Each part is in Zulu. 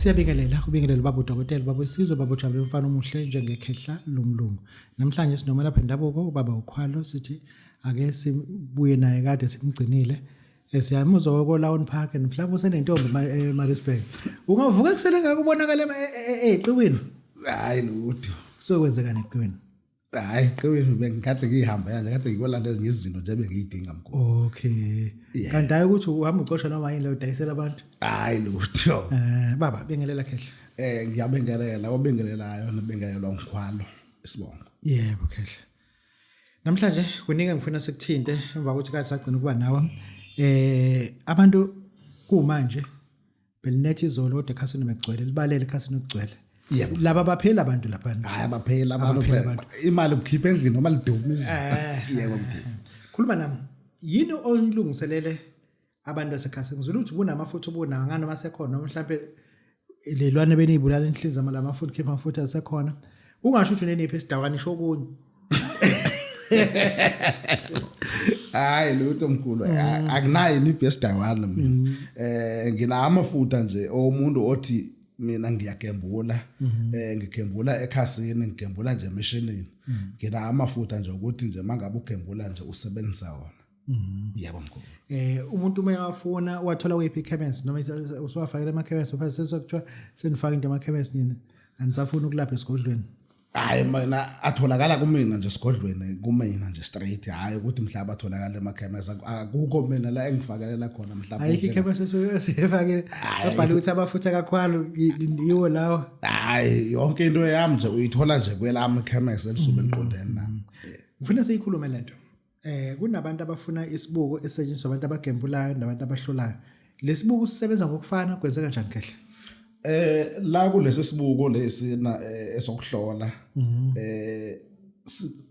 Siyabingelela, ubingelela baba udokotela, baba wesizwe, baba ujabule umfana omuhle njengekhehla lomlungu. Namhlanje sinomelaphi ndabuko ubaba uKhwalo, sithi ake sibuye naye kade simgcinile. Siyamuzwa ko Lion Park mhlawumbe usenentombi eMaritzburg. Ungavuka ekuseni ngakubonakala eqiwini. Hayi lutho. So kwenzekani eqiwini? Hayi qewini bengikade ngihamba kanje kade ngikolanda ezinye izinto nje bengiyidinga mkhulu. Okay. Kanti hayi ukuthi uhamba ucosha noma yini leyo udayisela abantu. Hayi lutho. Baba bengelela khehla. Ngiyabengelela obingelelayo nobingelelwa ngikhwalo isibongo. Yebo khehla. Namhlanje kuningi engifuna sikuthinte emva kokuthi kade sagcina ukuba nawe. Abantu kumanje belinetha izolo kodwa ekhasini begcwele libalele ekhasini okugcwele. Yebo. Laba baphela abantu lapha. Hayi abaphela abantu Abaphela phela. abantu. Imali ukhipha endlini noma liduma izulu. Yebo mkhulu. Khuluma nami. Yini oyilungiselele abantu basekhasini? Ngizwile ukuthi ubunamafutha obunawo ngani noma sekhona noma mhlampe lelwane beniyibulala inhliziyo lamafutha khipha amafutha asekhona. Ungasho ukuthi uneniphi esidakwane isho okunye. Hayi lutho mkhulu akunayo iniphi esidawana mina. Ngina amafutha nje omuntu othi mina ngiyagembula ngigembula ekhasini ngigembula nje emishinini. Ngina amafutha nje ukuthi nje mangabe ugembula nje usebenzisa wona. Yebo mkhulu. Umuntu uma ewafuna wathola kweyiphi ikhemesi noma usuwafakela emakhemesi phela sesokuthiwa senifaka into emakhemesi nina anisafuni ukulapha esigodlweni. Hayi mina atholakala kumina nje esigodlweni kumina nje straight hayi ukuthi mhlawumbe atholakala emakhemesi akukho mina la engifakelela khona mhlawumbe Ayikho ikhemesi esifakile abhale ukuthi amafutha kakhwalo yiwo lawo. Hayi yonke into yami nje uyithola nje kwelami ikhemesi elisuke liqondene nami. Ngifuna siyikhulume lento. Kunabantu abafuna isibuko esetshenziswa abantu abagembulayo nabantu abahlolayo. Lesibuko sisebenza ngokufana kwenzeka kanjani kehle? La kulesi sibuko lesi na esokuhlola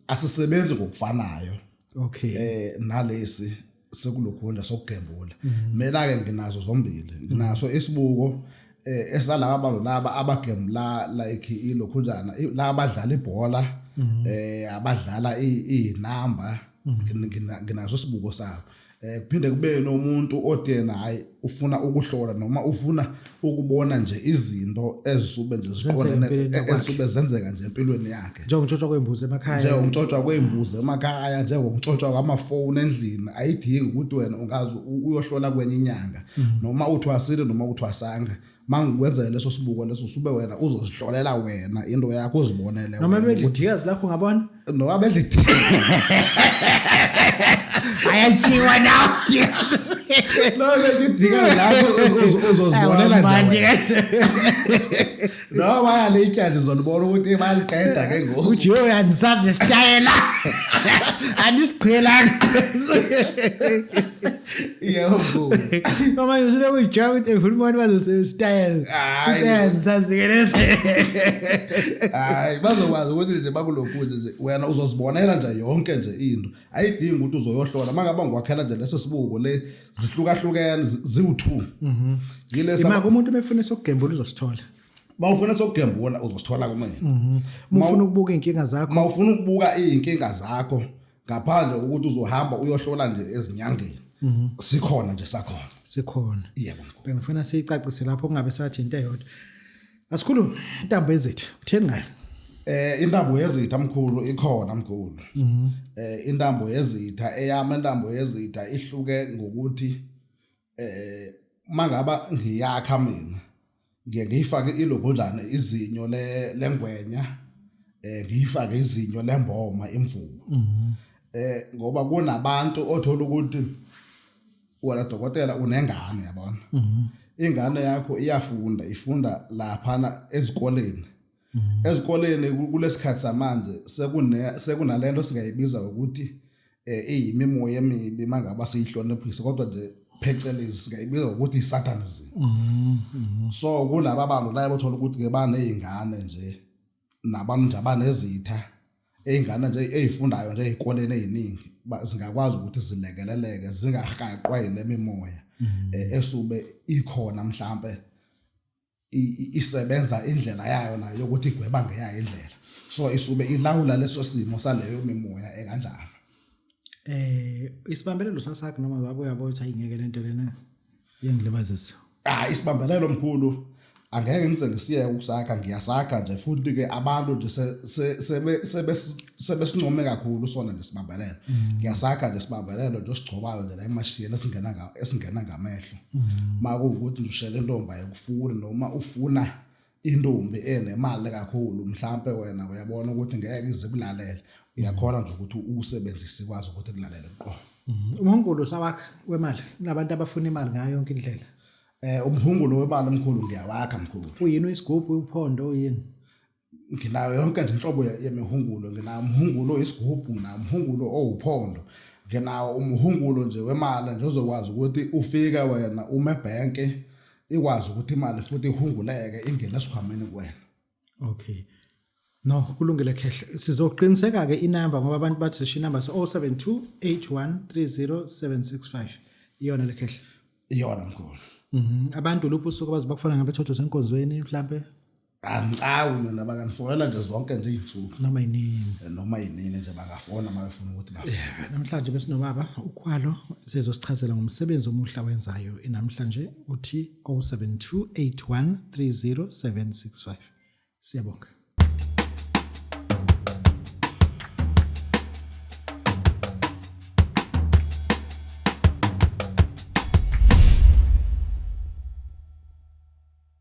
asisebenzi ngokufanayo. Okay. Nalesi sekulokhu nje sokugembula. Mina ke nginazo zombili. Nginaso isibuko esalaba abantu laba abagembula like ilokhu njana laba abadlala ibhola abadlala izinamba nginaso isibuko sabo. Kuphinde kube nomuntu othi yena hayi ufuna ukuhlola noma ufuna ukubona nje izinto ezisube nje ziqondene empilweni yakwakhe. ezisube zenzeka nje empilweni yakhe. Njengokuntshotshwa kwembuzi emakhaya. Njengokuntshotshwa kwembuzi emakhaya, njengokuntshotshwa kwamafoni endlini, ayidingi ukuthi wena ungaze uyohlola kwenye inyanga noma uthwasile noma uthwasanga. Mangikwenzele leso sibuko leso sube wena uzozihlolela wena into yakho uzibonele Noma wena bedla idikazi lakho ngabona? Noma bedla idikazi. Ayatyiwa nawo. Noma bedla idikazi lakho uzozibonela nje. Wena. Noma bayalitya nje uzolibona ukuthi bayaliqeda ke ngoku. Uthi yo andisazi nesitayela. Andisiqhelanga. Yebo. Noma usule kuyijwayela ukuthi everyone bazositayela. Hayi. Uthi andisazi ke lesi. Hayi bazokwazi ukuthi nje bakulokhu nje wena uzozibonela nje yonke nje into. Ayidingi ukuthi uzoyohlola mangaba ngikwakhela nje leso sibuko le zihlukahlukene ziwu2. Yilesa Ima umuntu mefuna sokugembula uzosithola. Mawufuna sokugembula uzosithola kumina. Mufuna ukubuka inkinga zakho. Mawufuna ukubuka izinkinga zakho ngaphandle ukuthi uzohamba uyohlola nje ezinyangeni. Sikhona nje sakhona. Sikhona. Yebo. Bengifuna siyicacise lapho kungabe sathi into eyodwa. Asikhulume intambo yezitha. Utheni ngayo? Intambo yezitha mkhulu ikhona mkhulu. Intambo yezitha eyami intambo yezitha ihluke ngokuthi mangaba ngiyakha mina ngiye ngiyifake ilogonjana izinyo lengwenya ngiyifake izinyo lemboma imvubu. Ngoba kunabantu othola ukuthi wena dokotela unengane yabona. Ingane yakho iyafunda ifunda laphana ezikoleni. Ezikoleni kulesikhathi samanje sekunalento singayibiza ukuthi iyimimoya emibi mangaba siyihloniphise kodwa nje phecelezi singayibiza ukuthi isatanism. So kulaba bantu la bothola ukuthi ke banezingane nje nabantu nje abanezitha ey'ngane nje ey'fundayo nje ey'koleni ey'ningi zingakwazi ukuthi zilekeleleke zingahaqwa yile mimoya esube ikhona mhlampe isebenza indlela yayo nayo yokuthi igweba ngeyayo indlela. So isube ilawula leso simo saleyo mimoya ekanjalo. Isibambelelo sasakhe noma babe uyabona ukuthi ayingeke lento lena iyangilibazisa. Isibambelelo mkhulu Angeke ngize ngisiyeke ukusakha, ngiyasakha nje futhi ke abantu nje sebe sebe sebesincome kakhulu sona nje sibambelelo. Ngiyasakha nje sibambelelo nje osigcobayo nje la emashiyeni esingena nga esingena ngamehlo. Makuwukuthi nje ushela intombi ayikufuni noma ufuna intombi enemali kakhulu, mhlampe wena uyabona ukuthi ngeke ize kulalele, uyakhona nje ukuthi usebenzise ikwazi ukuthi kulalele qo. Umhungulo sawakha wemali, kunabantu abafuna imali ngayo yonke indlela. Umhungulo wemali mkhulu ngiyawakha mkhulu. Uyini isigubhu, uphondo, uyini? Nginayo yonke nje inhlobo yemihungulo. Nginawo umhungulo oyisigubhu, nginawo umhungulo owuphondo, nginawo umhungulo nje wemali nje ozokwazi ukuthi ufike wena ume ebhenki ikwazi ukuthi imali futhi ihunguleke ingene esikhwameni kuwena. Okay. No, kulungile khehle. Sizoqiniseka ke inamba ngoba abantu bathi sisho inamba 072 8130765. Iyona le khehle. Iyona mkhulu. Abantu luphi usuku abazoba kufana ngabe thotho senkonzweni mhlambe? Angicawi mina, banganifonela nje zonke nje izinsuku. Noma yinini. Noma yinini nje bangafona uma befuna ukuthi bafone. Namhlanje besinobaba uKhwalo, sizosichazela ngomsebenzi omuhle awenzayo namhlanje uthi 0728130765. Siyabonga.